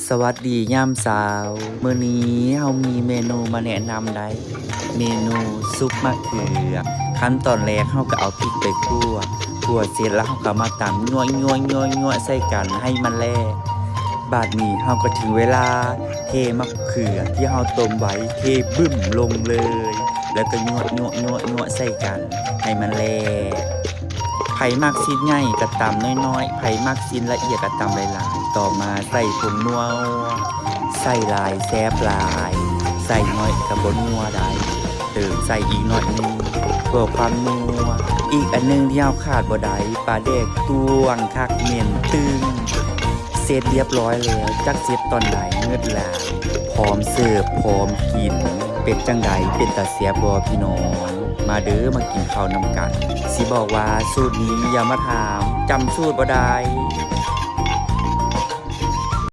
ສະຫວັດດີຍາມເຊົ້າ. ມື້ນີ້ເຮົາມີເມນູມາແນະນຳໄດ໋ ເມນູຊຸບມະເຂືອ. ຂັ້ນຕອນແລກເຮົາກໍເອົາພິກໄປຂົ້ວ, ຂົ້ວເສັດແລ້ວເຮົາກໍມາຕຳ ຍົວໆໆໆ ໃສ່ກັນໃຫ້ມັນແຫຼກ. ບາດນີ້ເຮົາກໍເຖິງເວລາເທມະເຂືອທີ່ເຮົາຕົ້ມໄວ້ ເທບຶ້ມລົງເລີຍ ແລ້ວກໍຍົວໆໆໆ ໃສ່ກັນໃຫ້ມັນແຫຼກ. ໃຜມັກຊິ້ນໃຫຍ່ກໍຕຳນ້ອຍໆ, ໃຜມັກຊິ້ນລະອຽດກໍຕຳຫຼາຍໆ. ຕໍ່ມາໃສ່ຜົງນົວ, ໃສ່ຫຼາຍແຊບຫຼາຍ, ໃສ່ໜ້ອຍກໍບໍ່ນົວໄດ໋, ເຕີມໃສ່ອີກໜ້ອຍໜຶ່ງເພື່ອຄວາມນົວ. ອີກອັນໜຶ່ງທີ່ເຮົາຂາດບໍ່ໄດ້ ປາແດກຕວງຄັກເໝັນຕຶ້ງ. ເສັດລຽບຮ້ອຍແລ້ວ, ຈັກເສັດຕອນໃດ ເງີດຫຼາຍ ພ້ອມເສີບ ພ້ອມກິນ. ເປັນຈັ່ງໃດ ເປັນຕາແຊບບໍ່ພີ່ນ້ອງ? ມາເດີ ມາກິນເຂົ້ານຳກັນ. ຊິບອກວ່າສູດນີ້ຢ່າມາຖາມ, ຈຳສູດບໍ່ໄດ້.